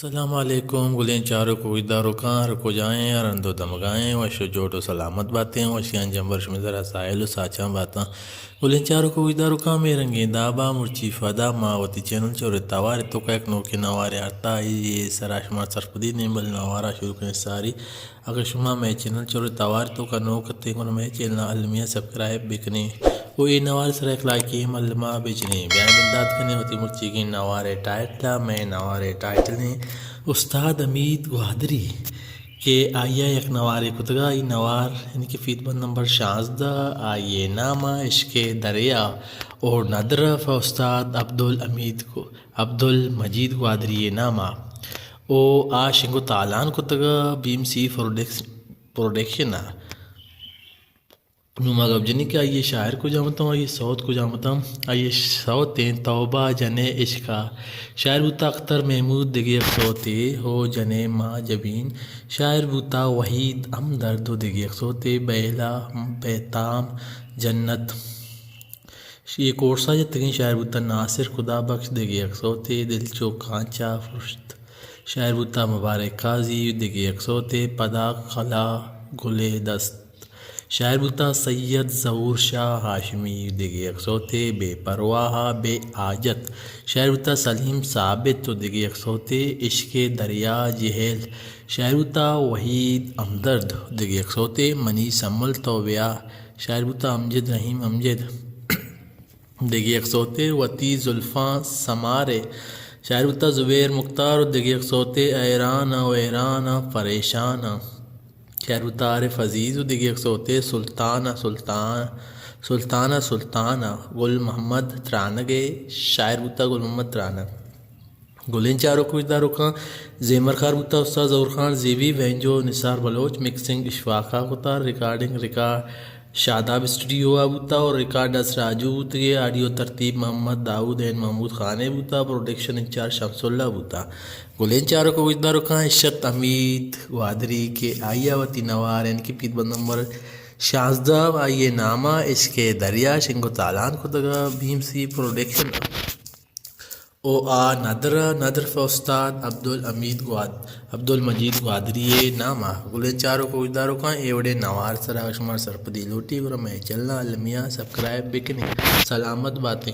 السلام علیکم گلیں چاروک و گوشداروکاں، ہر کجائیں، ہر ہند و دمگائیں، وش و جوڑ و سلامت باتیں، وشیاں جمبر شمے سرا ساحل و ساچاں باتاں۔ گلیں چاروک و گوشداروکاں، مے رنگیں دابا مرچی فدا ما وتی چینل چورے توارے توکا یک نوکیں نوارے آرتا، آئی سرا شما سرپدی نیں، بل نوارا شروع کنیں ساری۔ اگہ شما مئے چینل چورے توار توکا نوک اتیں، گڑا مئے چینل المیاں سبسکرائب بکنیں و اے نوار سرا یک لائکے ملما بجنیں۔ بیا بندات کنیں وتی مرچیگیں نوارے ٹائٹلا۔ مئے نوارے ٹائٹل ایں استاد حمید گوادری کہ آئیا یک نوارے کتگا۔ ای نوار یعنی کہ فیت بند نمبر شانزدہ، آئیے نام عشق دریا اور ندر فہ استاد عبدالحمید کو عبدالمجید گوادری ءِ نام ءَ و آ شنگ و تالان کتگ ءَ بی ایم سی پروڈکس-، پروڈکشن ءَ۔ نوں ما گپ جنیں کہ آئی ءِ شاعر کجام اتاں، آئی ءِ سوت کجام اتاں۔ آئی ءِ سوت ایں توبہ جنے عشق ءَ۔ شاعر بوتا اختر محمود، دگہ یک سوتے ہو جنے ماں جبین۔ شاعر بوتا وحید ہمدرد و دگہ یک سوتے بیلا بہتام جنت۔ اے کورس ءَ جتگیں شاعر بوتہ ناصر خدا بخش، دگہ یک سوتے دل چو کانچ ءَ پرشت۔ شاعر بوتہ مبارک قاضی، دگہ یک سوتے پدا کلا گل ءِ دست۔ شاعر بوتہ سید ظہور شاہ ہاشمی، دگہ یک سوتے بے پرواہ ءَ بے حاجت۔ شاعر بوتہ سلیم ثابت و دگہ یک سوتے عشق ءِ دریا جہل۔ شاعر بوتہ وحید ہمدرد، دگہ یک سوتے منی سمل تو بیا۔ شاعر بوتہ امجد رحیم امجد، دگہ یک سوتے وتی زلفاں سمارے۔ شاعر بوتہ زبیر مختار و دگہ یک سوتے حیران ءَ و حیران ءَ پریشان ءَ۔ شاعر بوتہ عارف عزیز و دگہ یک سوتے سلطان ءَ سلطان، سلطان ءَ سلطان ءَ۔ گل محمد ترانگ ءِ شاعر بوتہ گل محمد ترانگ۔ گلیں چاروک و گوشداروکاں، زیمر کار بوتا استاد ظہور خان زیبی، بینجو نثار بلوچ، مکسنگ اشفاق ءَ کتا، ریکارڈنگ ریکارڈ شاداب اسٹوڈیو ءَ بوتا اور ریکارڈ اس راجو بوتگے، آڈیو ترتیب محمد داؤد این محمود خان ءِ بوتا، پروڈکشن انچارج شمس اللہ بوتا۔ گلیں چاروک و گوشداروکاں، اشت حمید گوادری کہ آئی ءَ وتی نوار یعنی کہ پیت بند نمبر شانزدہ، آئی ءِ نام ءَ عشق ءِ دریا شنگ و تالان کتگ ءَ بی ایم سی پروڈکشن ءَ۔ او آ ندر ءَ، ندر پہ استاد عبدالحمید گواد-، عبدالمجید گوادری ءِ نام ءَ۔ گلیں چاروک و گوشداروکاں، اے وڑیں نوار سرا شما سرپدی لوٹی، گڑا مئے چینل ءَ المیاں سبسکرائب بکنیں۔ سلامت باتیں۔